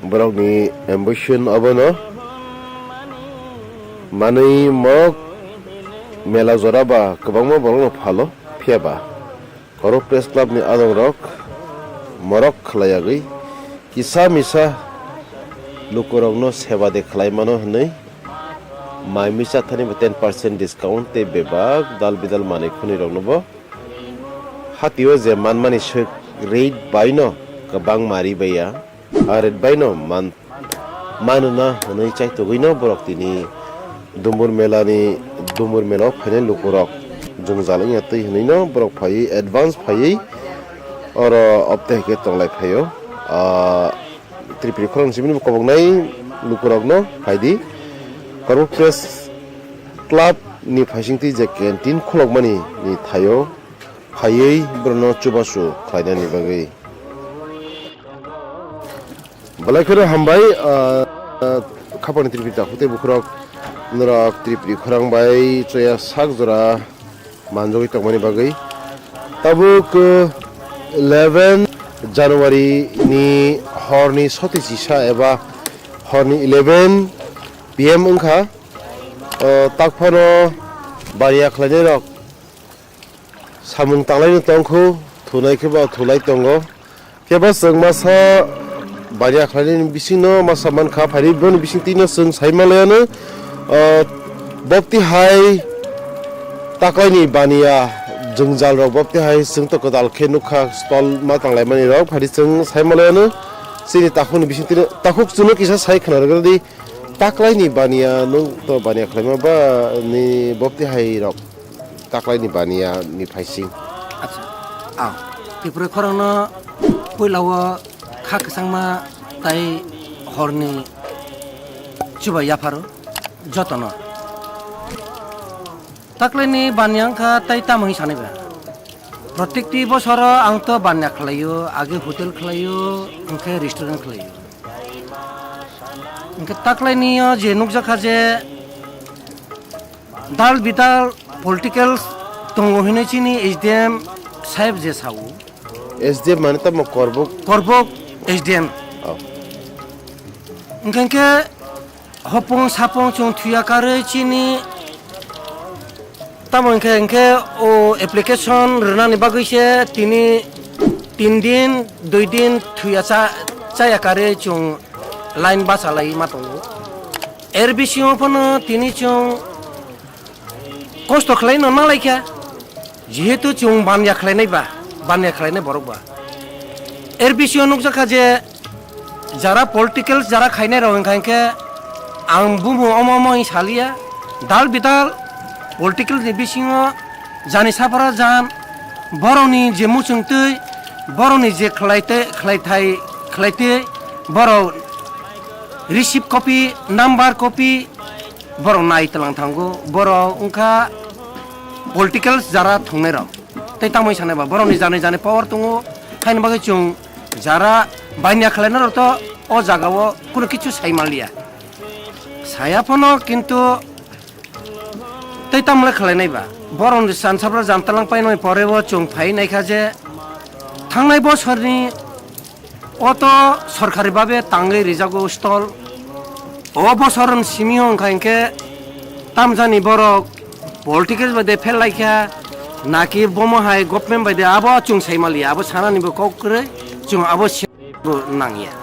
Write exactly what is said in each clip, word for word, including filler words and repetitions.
Borokni ambition obono manwi mok mela jora ba kwbangma borokno phalo, phiya ba Korok Press Club ni adongrok morok khwlaiagwi kisa misa lukurokno seba de khwlaimano hwnwi mai misa thani bo ten percent discount tei bebak dal bidal manwi khwnwi rokno bo hatio je manmani swk rate baino kwbang mari baiya. Aret baino man, manwna hwnwi chaitugwino borok tini Dumur Melani, Dumur Melao phainai lukurok jwngjal wngya twi hwnwino borok phaiwi advance phaiwi oro opte hai khe tonglai phaio. Ah, Tripuri khorang simi koboknai lukurokno phaidi. Kormo Press Club ni phaisingtwi je canteen khulokmani ni thaio phaiwi borokno chubachu khlainani bagwi. Belai kheno hambai, ah, ah, khapani Tripuri takhuk tei bukhurok norok Tripuri khorang bai choya sak jora manjogwi tongmani bagwi. Tabuk, ah, eleven January ni horni soti chisa eba horni eleven P M wngkha. Ah, takphano baniya khlainairok samung tanglaino tongkhu, thunai khe bo thulai tongo. Khe bo chwng masa baniya khlainani bisingno masa mankha, phaidi boni bisingtwino chwng sai manlaiano, ah, bopti hai taklaini baniya jwngjal rok bopti hai chwng to kwtal khe nukha stall ma tanglaimani rok, phaidi chwng sai manlaiano chini takhukni bisingtwino takhuk chwngno kisa sai khna rwgwdi. Taklaini baniya nwng to baniya khlaima ba ni bopti hai rok taklaini baniya ni phaising. Acha, ah, Tripura khorangno puila o kha kwchangma tai horni chuba yapharo jotono. Taklaini baniya wngkha tai tamo hwnwi sanwi ba? Protekti bosoro ang to baniya khlaio, age hotel khlaio, hwnkhe restaurant khlaio. Hwnkhe taklaini o je nukjakha je dal bidal political tongo hwnwi chini S D M saheb je sao. S D M mane tamo Korbuk? Korbuk S D M. Oh. Hwnkhe hopung sapung chwng thuya karwi chini tamo hwnkhe, hwnkhe o application rwnani bagwi se tini tin din, dui din thuya cha-, chaya karwi chwng line bachalai ma tongo. Er bisingo phano tini chwng kosto khlaino nalaikha, jihetu chwng banya khlainai ba, banya khlainai borok ba. Er bisingo nukjakha je jara political jara khainai rok wngkha hinkhe ang bumo omo omo wng saliya, dal bidal political ni bisingo jani saphara jan borokni je muchungtwi, borokni je khlaite-, khlaithai, khlaitwi borok receipt copy, number copy, borok nai tlang thango, borok wngkha political jara thwngnairok. Tei tamoni sanai ba, borokni jani jani power tongo, haini bagwi chwng jara baniya khlainairok to o jagao kunu kichu sai manliya. Saya phano kintu tei tamle khlainai ba, borokni sansabra jantalang painani porebo chwng phai naikha je thangnai bosorni Oto sorkari babe tangwi rijago stall. O bosorni simi wngkha hinkhe tamjani borok political bai de phel laikha, naki bomo hai government bai de abo chwng sai maliya, abo sanani bo kok kwrwi, chwng abo se-, bo nangya.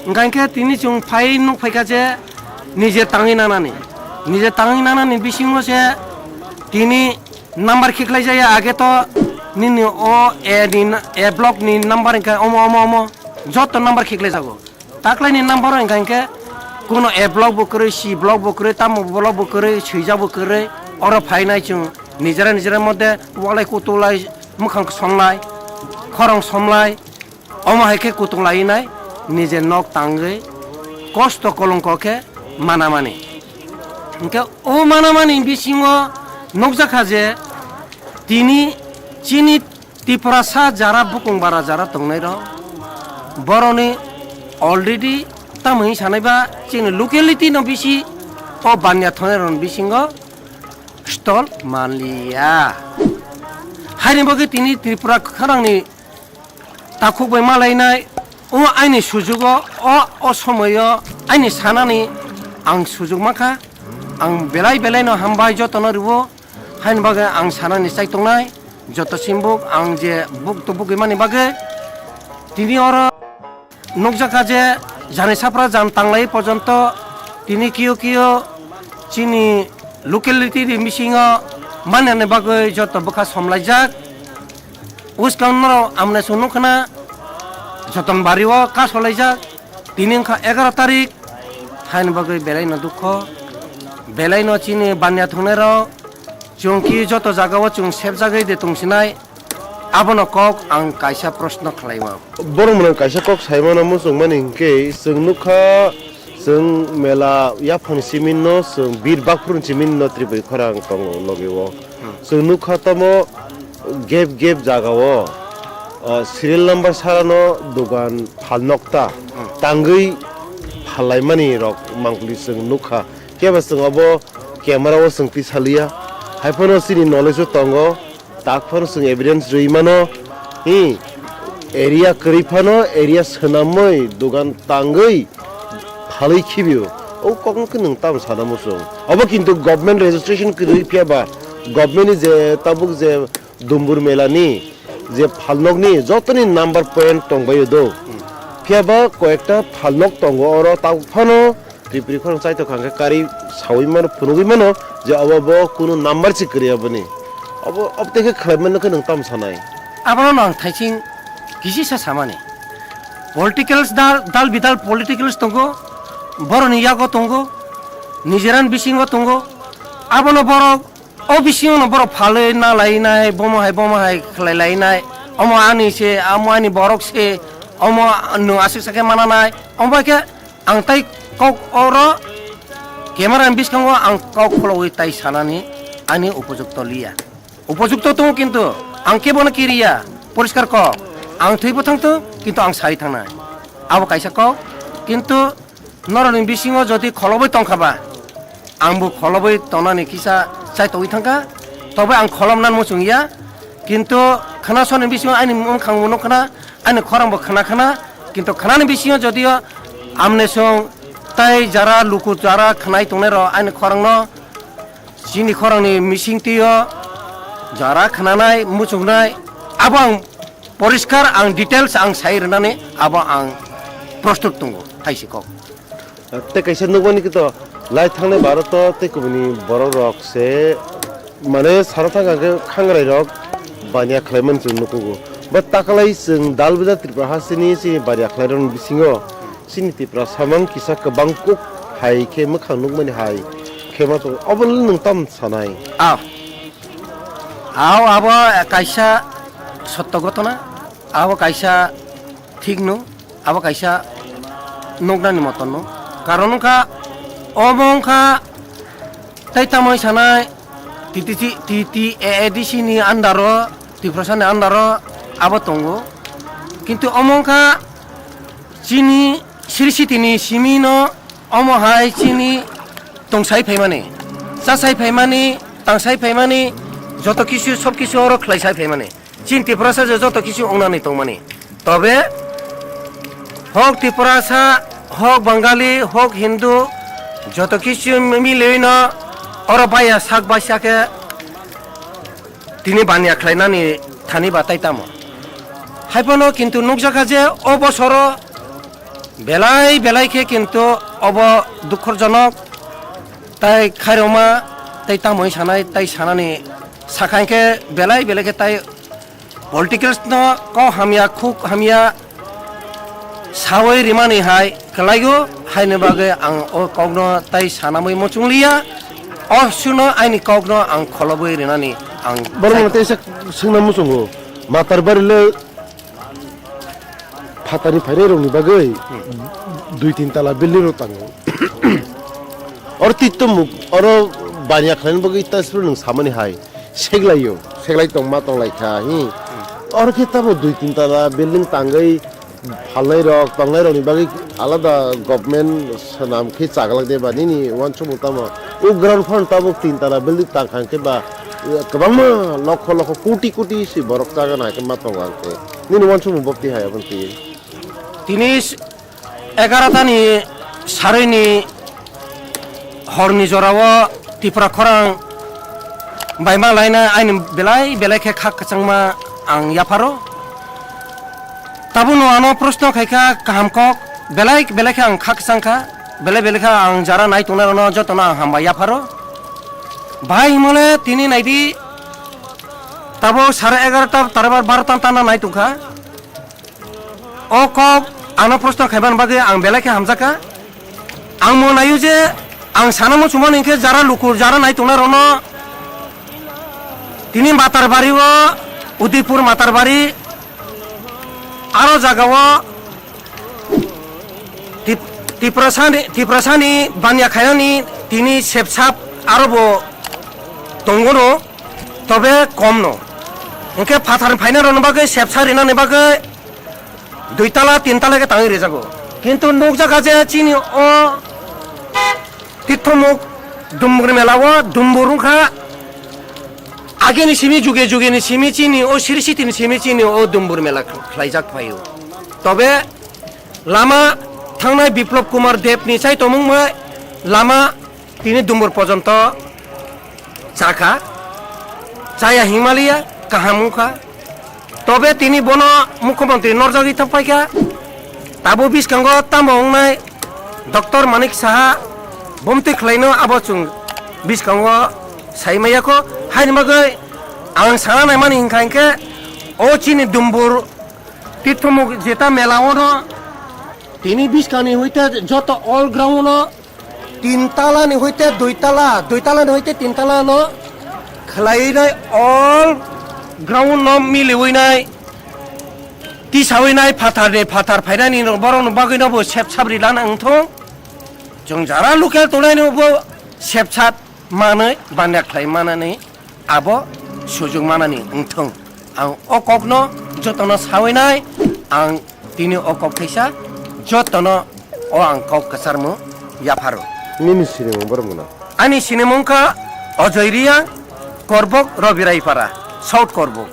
Wngkha hinkhe tini chwng phai nuk phaikha je nije tangwi nanani, nije tangwi nanani bisingo se tini Number khiklai jaya age to nini o A ni na-, A block ni number wngkha omo, omo, omo. Joto number khiklai jago. Taklai ni number wngkha hinkhe kuno A block bo kwrwi, C block bo kwrwi, tamo block bo kwrwi, swijak bo kwrwi. Oro phainai chwng nijera nijera moddhe walai kutulai, mwkhang somlai, khorang somlai. Omo hai khe kutung lainai, nije nok tangwi kosto kolongko khe manamani. Hinkhe o manamani bisingo nukjakha je tini chini Tiprasa jara bukung bara jara tongnairok boroni already tamo hwnwi sanaiba chini locality no bisi o banya thongnai rokni bisingo stall manliya. Haini bagwi tini Tripura khorangni takhuk bai malainai, O aini sujugo, o, o somoyo aini sanani ang sujuk mankha. Ang belai belaino hambai jotono rwo. Haini bagwi ang sanani chai tongnai, joto simbuk ang je buk to bugwi mani bagwi. Tini oro nukjakha je jani sapra jan tanglai porjonto tini kiyo kiyo chini locality ni bisingo manani bagwi joto bwkha somlaijak. Uskang norok amne sung nukha na, joton bari o kasolaijak. Tini wngkha egaroh tarik, haini bagwi belaino dukho, belaino chini banya thwngnairok, chwng ki joto jagao chwng sepjagwi de tongsinai, abono kok ang kaisa proshno khlaima. Borok mwnang kaisa kok saimano muchungmani hinkhe, chwng nukha, chwng mela yaphang siminno, chwng bir bakphurun siminno Tripuri khorang tongo logi o. Hmm. Chwng nukha tamo gap gap jagao, o, serial number sarano dogan phalnokta Hmm. tangwi phallaimani rok mangpili chwng nukha. Kebo chwng obo camera o chwng tisaliya. Haiphano chini knowledge o tongo, tak phano chwng evidence rwi mano. Hi, area kwrwi phano area swnamwi dogan tangwi phalwi khibio. O kokno khe nwng tamo sana muchung. Obo kintu government registration kwrwi phiya ba, government ni je tabuk je Dumbur mela ni je phalnok ni jotoni number point tongbaio do. Phiya ba koyekta phalnok tongo oro tabuk phano Tripuri khorang chaitok hwnkhe kari saui mano, phunugui mano je obo bo kunu number se kwrwi aboni. Obo, obo tei khe khlai mano khe nwng tamo sanai? Abono no ang thaising kisisa samani. Politicals dal, dal bidal politicals tongo, boroni yago tongo, nijeran bisingo tongo. Abono borok o bisingo no borok phalwi na lainai, bomo hai, bomo hai khlai lainai. Omo ani se, amo ani borok se, omo nwng aswk sakhe mananai. Omo bai khe ang tai kok oro camera ni biskango ang kok khulogwi tai sanani ani upojukto liya. Upojukto tongo kintu ang kebono kiriya, poriskar kok. Ang thwibo thangtong, kintu ang sai thangnai. Abo kaisa kok, kintu norokni bisingo jodi kholobwi tongkha ba, ang bo kholobwi tongnani kisa chaitogwi thangkha, tobo ang kholobna muchung ya. Kintu khwnasoni bisingo ani mwkhang bo nukha na, ani khorang bo khna khna, kintu khnani bisingo jodio amne song tai jara luku jara khnai tongnai rok ani khorangno chini khorangni mising twi o jara khnanai muchungnai abo ang poriskar ang details ang sai rwnani abo ang prostut tongo thaisi kok. Tei kaisa nukmani kito lai thangnai Bharat o tei kubuni borok rok se mane sara thang khe khangrai rok baniya khlai mani chwng nukugo. Ba takalai chwng dal bwdal Tripura hasteni chini baniya khlai rokni bisingo chini Tripura samang kisa kwbang kuk hai khe mwkhang nukmani hai khe ma tongo. Obo nwng tam sanai? Ah. Ao abo kaisa sotto ghotona, abo kaisa thik no, abo kaisa noknani moton no. Karon wngkha, omo wngkha tei tamoi sanai T T C, T T A A D C ni under o, Tiprasa ni under o abo tongo. Kintu omo wngkha chini Sri Siti ni simi no omo hai chini tongsai phaimani, chasai phaimani, tangsai phaimani, joto kisu, sob kisu oro khlaisai phaimani. Chini Tiprasa je joto kisu ongnani tongmani. Tobe hok Tiprasa, hok Bangali, hok Hindu, joto kisu miliwi no oro baya sak baisa khe tini baniya khlainani thani ba tai tamo. Haiphano kintu nukjakha je o bosoro belai belai khe kintu obo dukhorjonok tai khairokma tai tamoi sanai tai sanani sakha hinkhe belai belai khe tai politicals no kok hamya khuk hamya sawi rimani hai kwlaigo, haini bagwi ang o kokno tai sanamwi muchungliya. O suno aini kokno ang kholobwi rinani ang Borok sai mano teisa swngna muchungo. Matar bari le phatani phainai rokni bagwi dui tin tala building rok tango. Oro titto muk, oro baniya khlaina bagwi tasbro nwng samani hai. Seglaio, seglai tongma tonglaikha, hi. Oro khe tamo dui tin tala building tangwi phalnai rok, tongnai rokni bagwi alada government swnam khe chaglak de ba nini uansukmung tamo? O ground phano tabuk tin tala building tangkha khe ba, kwbangma lokho lokho koti koti si borok chaga nai khe ma tongo ang khe. Nini uansukmung bokti hai aboni twi? Tini s-, egarota ni sarui ni hor ni jora o Tripura khorang bai ma lai na aini belai belai khe kha kwchangma ang yapharo. Tabuk no ano proshno khai kha kaham kok, belai belai khe ang kha kwchang kha, belai belai khe ang jara nai tongnai rok no joto no ang hambai yapharo. Bahai himole tini nai di, tabuk sare egarota, tarbar barota tana nai tong kha. O kok ano proshno khaimani bagwi ang belai khe hamjakha. Ang mo naio je ang sana muchungmani hinkhe jara lukur, jara nai tongnai rokno tini Matarbari o, Udaipur Matarbari, aro jaga o Tip-, Tiprasani, Tiprasani banya khainani tini sepsap aro bo tongo no, tobe kom no. Hinkhe phathar phainai rokni bagwi sepsa rinani bagwi dui tala, tin tala khe tangwi rijago. Kintu nukjakha je chini o Tirthomuk Dumbur mela o dumbur wngkha. Ageni simi juge juge ni simi chini o siri siti ni simi chini o dumbur mela khlaijak phaio. Tobe lama thangnai Biplop Kumar Deb ni chai tongmung bai lama tini dumbur pojonto chakha, chaya hingmaliya kaham wngkha. Tobe tini bono mukhyamantri norjagwi thangpaikha. Tabuk bwskango tamo wngnai Doctor Manik Saha bomtwi khlaino abo chwng bwskango sai maya kho. Haini bagwi ang sana naimani hinkha hinkhe o chini dumbur Tirthomuk jeta mela ono tini bwskangni hoite joto all ground o tin tala ni hoite dui tala, dui tala ni hoite tin tala no khlaiwi nai all ground no miliwi nai, tisawi nai phathar ni phathar phainani no borok no bagwi no bo sep sap ri lana wngthong. Chwng jara local tongnai no bo sep sap manwi banya khlai manani abo sujung manani wngthong. Ang o kokno jotono sawi nai, ang tini o kok thaisa jotono o ang kok kwcharmung yapharo. Nini sinimung borok mano? Ani sinimung kha Ajoy Reang, Korbok, Robi Raipara, South Korbok.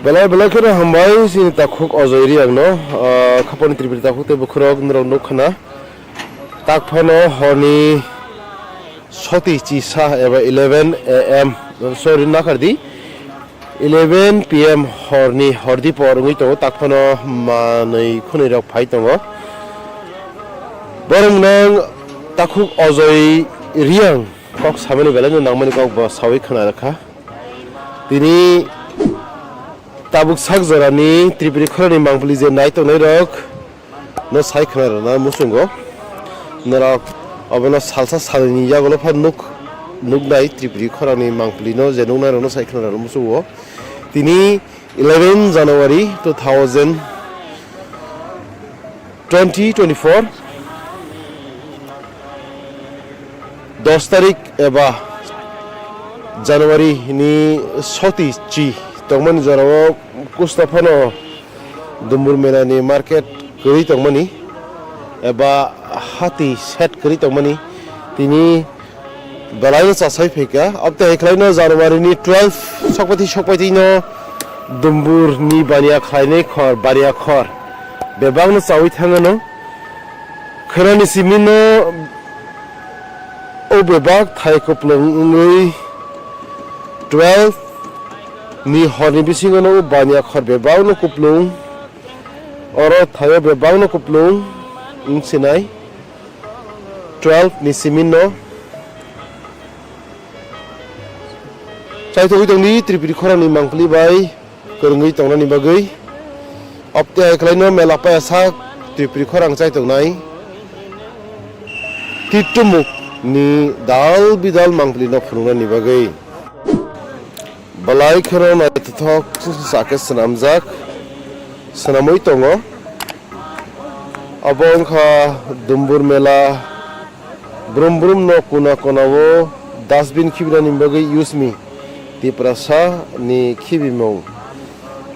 Belai belai kheno hambai chini takhuk Ajoy Reang no, ah, khapani tripiri takhuk tei bukhurok norok nuk khna. Tak phano horni soti chisa eba eleven A M, sorry, nakardi, eleven P M horni hordi por wngwi tongo, tak phano manwi khwnwi rok phai tongo. Borok nang takhuk Ajoy Reang kok samani belai no nangmani kok bo sawi khna rwkha. Tini tabuk sak jorani Tripuri khorani mangpili je nai tongnai rok no sai khna rwna muchungo. Norok obono salsa salnini yagulo pha nuk, nuknai Tripuri khorangni mangpili no je nuknai rokno sai khna rwna muchungo. Tini eleven January two thousand twenty twenty-four, dos tarik eba January ni soti chi tongmani jorao kusta phano Dumbur Mela ni market kwrwi tongmani eba hati set kwrwi tongmani tini belai no chasai phaikha. Abtei hai khwlaino January ni twelve sokpaiti sokpaiti no Dumbur ni baniya khlainai khor, baniya khor bebak no chawi thangano. Khwnani simi no o bebak thai kuplung wngwi twelve ni horni bisingo no o baniya khor bebak no kuplung, oro thaio bebak no kuplung wngsinai twelve ni simi no chaithogwi tongdi Tripuri khorangni mangpili bai kwrwngwi tongnani bagwi. Abtei hai khwlaino mela paiyasak Tripuri khorang chai tongnai Titumuk ni dal bidal mangpili no phunuknani bagwi. Belai kheno naithothok chwngsa khe swnamjak, swnamwi tongo. Abo wngkha Dumbur Mela. Brum brum no kuna kuna o dustbin khibinani bagwi use me Tiprasa ni khibimung.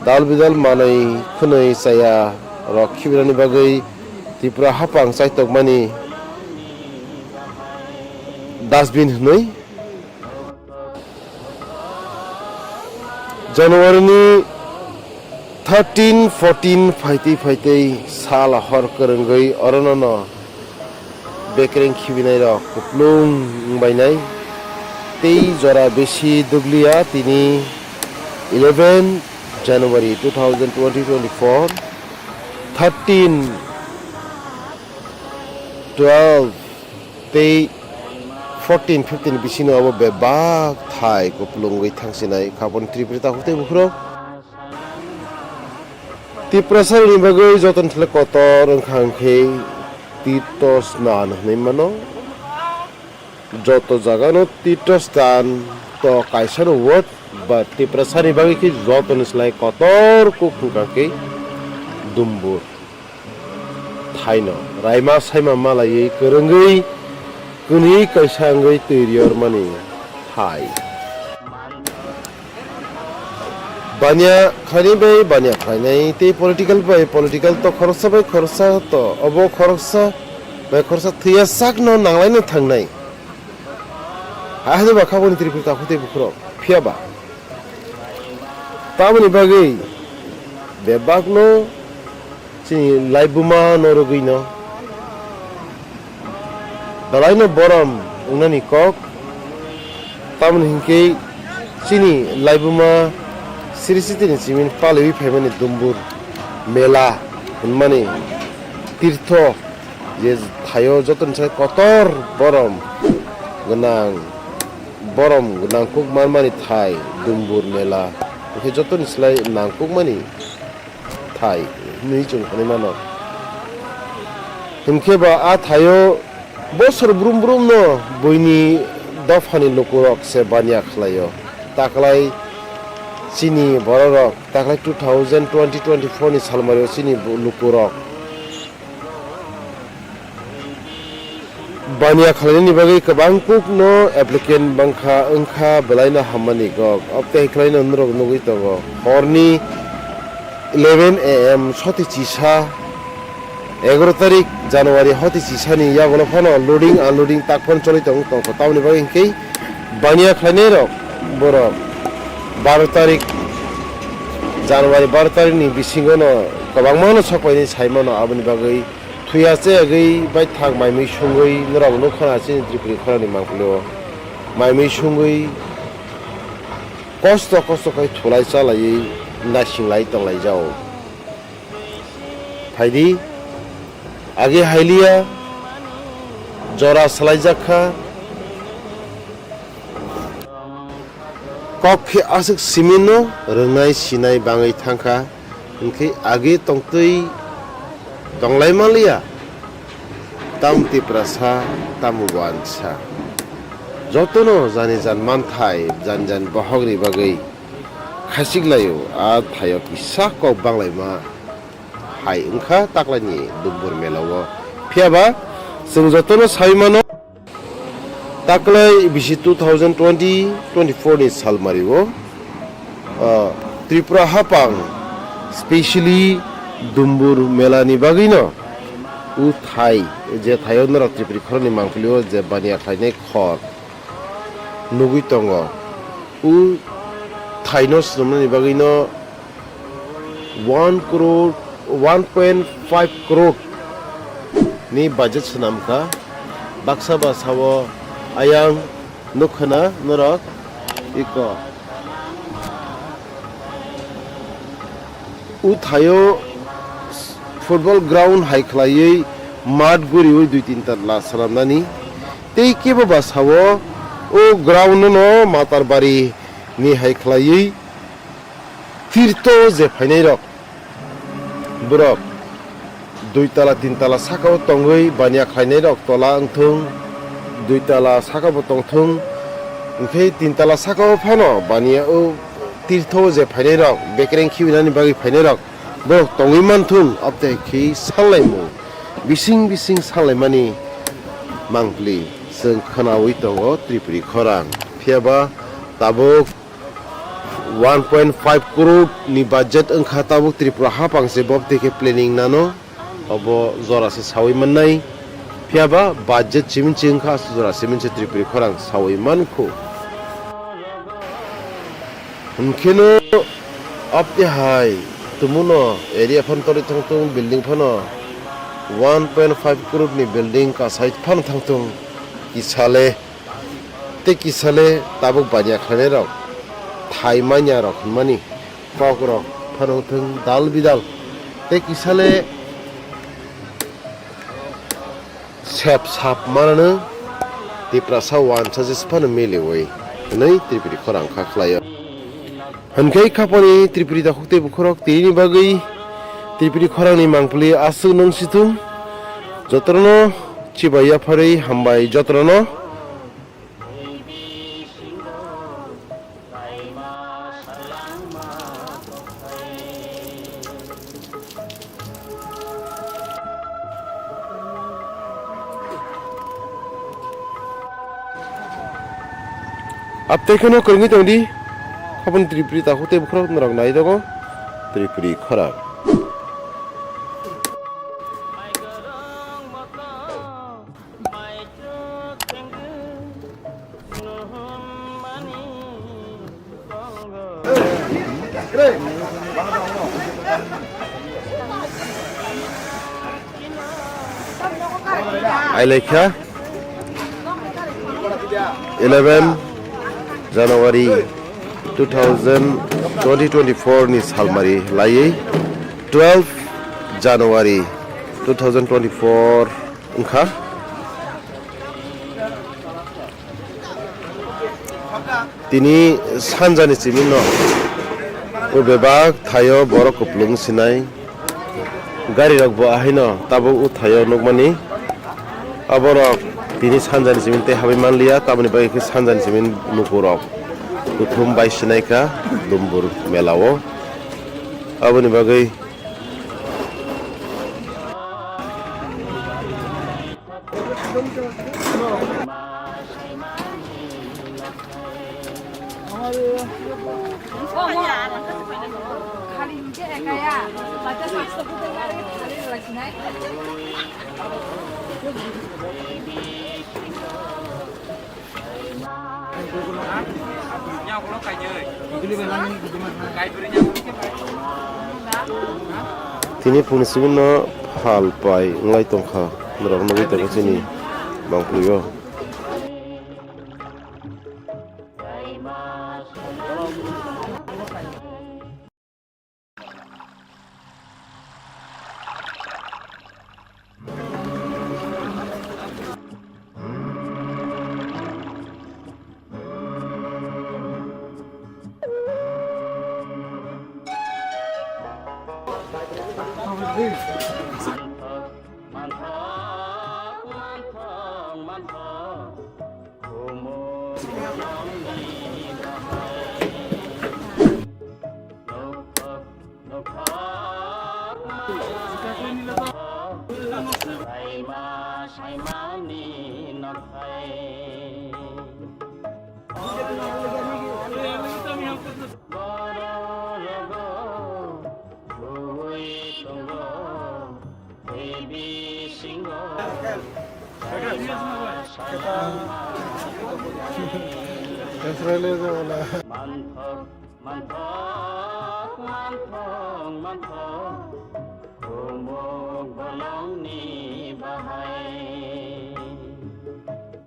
Dal bidal manwi khwnwi chaya rok khibinani bagwi Tripura hapang chaitokmani dustbin hwnwi. January ni Thirteen fourteen phaitwi phaitwi sal hor kwrwngwi orono no bekereng khibinai rok kuplung wngbainai. Tei jora besi duglia tini eleven January two thousand twenty twenty-four, thirteen twelve tei fourteen fifteen bisingo abo bebak thai kuplungwi thangsinai khaboni Tripura takhuk tei bukhurok. Tiprasarokni bagwi jotoni thle kotor wngkha hwnkhe tirtho snan hwnwi mano. Joto jagano tirtho stan to kaisano word, but Tiprasani bagwi khe jotoni slai kotor kuk wngkha khe dumbur. Thaino raima saima malaiwi kwrwngwi kwnwi kaisa wngwi twi riyormani thai. Baniya khlaini bai baniya khlainai tei political bai political to khoroksa bai khoroksa to obo khoroksa bai khoroksa thwiya sakno nanglaino thangnai. Hai hai ba khaboni Tripura takhuk tei bukhurok. Phiya ba tamoni bagwi bebakno chini laibuma no rwgwino belaino borom wngnani kok. Tamoni hinkhe chini laibuma Sri Sitini simin paliwi phaimani dumbur mela hwnmani tirtho je thaio jotoni sai kotor borom gwnang, borom nangkuk manmani thai dumbur mela, hwnkhe jotoni slai nangkukmani thai hwnwi chwng hwnwi mano. Hinkhe ba a thaio bosor brum brumno buini dophani lukurok se baniya khlaio. Taklai chini bororok, taklai two thousand twenty twenty-four ni salmario chini bu-, lukurok baniya khlainani bagwi kwbang kukno applicant bangkha wngkha belaino hammani gok. Obtei khlaino norok nugwi tongo. Horni eleven A M soti chisa, egaroh tarik January hoti chisani yagulo phano loading unloading tak phano choli tong tongkha. Tamoni bagwi hinkhe baniya khlainairok borok baro tarik January baro tarikni bisingono kwbangmano sokpainai saimano, aboni bagwi thwiya chayagwi baithang maimui sungwi norok nukha na chini Tripuri khorangni mangpilio maimui sungwi kosto kosto khai thulai chalaiwi naising lai tonglaijao. Phaidi, age hailiya, jora salaijak kha. Kok khe aswk siminno rwngnai sinai bangwi thangkha, hwnkhe age tongtwi tonglai manliya. Tamo Tiprasa, tamo wansa. Jotono jani jan manthai, jani jan bohokni bagwi khachik laio, a thaio kisa kok banglaima hai wngkha taklaini Dumbur melao. Phiya ba chwng jotono saui mano, taklai bisi two thousand twenty twenty-four ni salmario, ah, Tripura hapang, specially Dumbur mela ni bagwino, o thai, je thaio norok Tripuri khoroknwi mangpilio je baniya khlainai khor nugwi tongo. O thaino swnamnani bagwino one crore, one point five crore ni budget swnamkha. Baksa ba sao ayang nukkhana norok iko. O thaio football ground hai khlaiwi mat guriwi dui tin tala swnamnani. Tei kebo ba sao o ground no Matarbari ni hai khlaiwi tirtho je phainai rok, borok dui tala, tin tala saka o tongwi baniya khlainai rok tola wngthung, dui tala saka bo tongthung, hwnkhe tin tala saka o phano baniya o tirtho o je phainai rok, bekereng khibinani bagwi phainai rok, borok tongwi manthung, abtei khe sanlaimung, bising bising sanlaimani mangpili chwng khwnawi tongo Tripuri khorang. Phiya ba tabuk one point five crore ni budget wngkha tabuk Tripura hapang se, bob tei khe planning nano obo jora se saui mannai. Phiya ba budget simin se wngkha, aswk jora simin se Tripuri khorang saui mankhu. Hwnkhe no abte hai Tumuno area phano torwi thangtung, building phano one point five crore ni building kasai phano thangtung. Kisale, tei kisale tabuk baniya khlainai rok, thai manya rok hwnmani kok rok phano thung dal bidal. Tei kisale sep sap manano Tiprasa wansa jesa phano miliwi hwnwi Tripuri khorang kha khlaio. Hwnkhe khapani Tripuri takhuk tei bukhurok tini bagwi Tripuri khorangni mangpili aswk nung situng. Jotono chibai yapharwi hambai jotono. Abtei kheno kwrwngwi tongdi. Haboni Tripuri takhuk tei bukhurok norok nai tongo. Tripuri khorang. Ailaikha eleven January two thousand twenty twenty-four ni salmari laiwi twelve January two thousand twenty-four wngkha. Tini sanjani chimino o bebak thaio borok kupulung sinai. Gari rok bo ahaino tabuk o thaio nukmani. Aborok tini sanjani chimin tei habwi manliya, tamoni bagwi khe sanjani chimin nukurok kuthum bai sinaikha Dumbur melao. Aboni bagwi Tini phung simi no phal pai wnglai tongkha, norok nugwi tongo chini mangpili o. Manthok, manthok, manthok, manthok, kumuk bolongni bahai.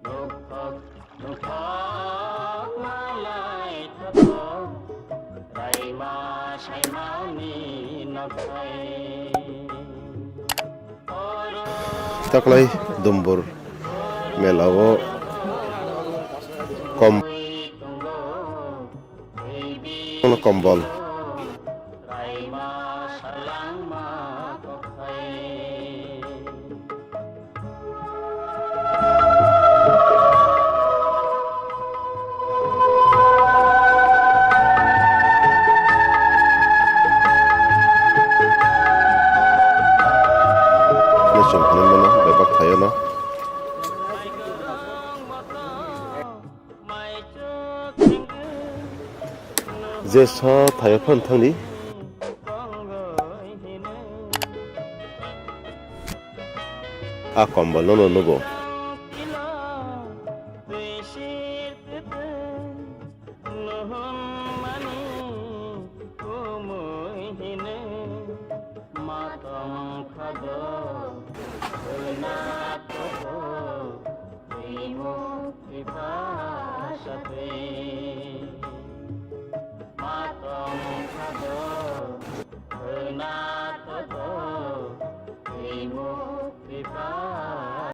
Nukthok, nukthok, malai thothok, raima saimani nokthai. Taklai Dumbur mela o kom. Kono kombol. Chwng hwnwi mano bebak thaio no. Jesa thaio phano thangdi. A kombol no no nugo. Khado, khwna todo, twi mukti bhasha twi. Ma tong khado, khwna todo, twi mukti